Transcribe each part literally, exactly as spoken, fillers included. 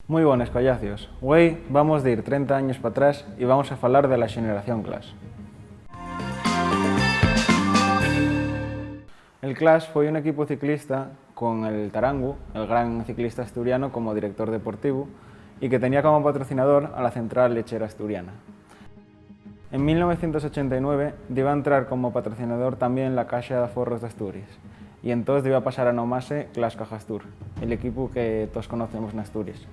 Mui bones, collacios. Güei vamos dir trenta años p'atrás y vamos a falar de la xeneración Clash. El Clash foi un equipu ciclista con el Tarangu, el gran ciclista asturiano, como director deportivu, y que tenía como patrocinador a la Central Lechera Asturiana. En mil novecientos ochenta y nueve diba entrar como patrocinador tamién la Caxa d'Aforros d'Asturies, y entós diba pasar a nomase Clash Caja Astur, el equipu que toos conocemos n'Asturies.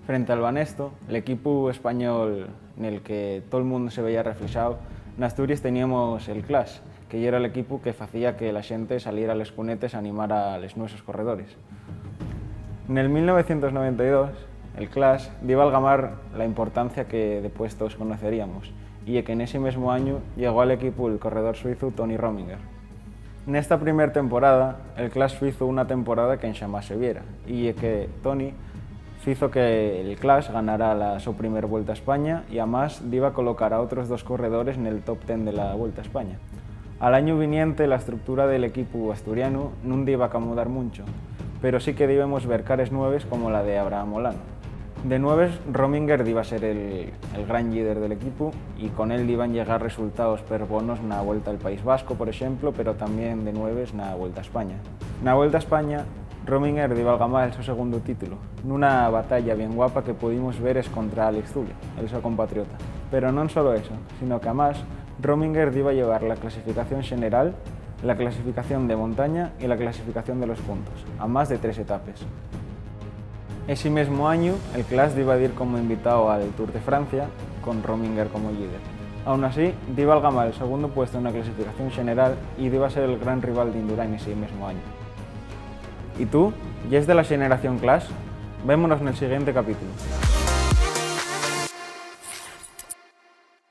Frente al Banesto, l'equipu español nel que tol mundu se veía reflexao, n'Asturies teníamos el Clash, que yera l'equipu que facía que la xente saliera a les cunetes a animar a les nuesos corredores. Nel mil novecientos noventa y dos, el Clash diba algamar la importancia que depués toos conoceríamos, y ye que nesi mesmu añu llegó al equipu el corredor suizu Tony Rominger. Nesta primer temporada, el Clash fizo una temporada que enxamás se viera, y ye que Tony fizo que el Clash ganara la so primer Vuelta a España y, amás, diba colocar a otros dos corredores nel top ten de la Vuelta a España. Al añu viniente, la estructura del equipu asturianu nun diba acomodar muncho, pero sí que dibemos ver cares nueves como la de Abraham Olano. De nueves, Rominger diba ser el, el gran líder del equipu, y con él diban llegar resultaos perbonos na Vuelta al País Vasco, por exemplo, pero tamién de nueves na Vuelta a España. Na Vuelta a España, Rominger diba algamar el so segundu título, nuna batalla bien guapa que pudimos ver escontra Alex Zülle, el so compatriota. Pero non solo eso, sino que, amás, Rominger diba llevar la clasificación xeneral, la clasificación de montaña y la clasificación de los puntos, a más de tres etapes. Esi mesmu añu, el Clash diba dir como invitao al Tour de Francia, con Rominger como líder. Aun así, diba algamar el segundu puestu na clasificación xeneral y diba ser el gran rival d'Indurain esi mesmu añu. ¿Y tú? ¿Yes de la xeneración Clash? Vémonos nel siguiente capítulo.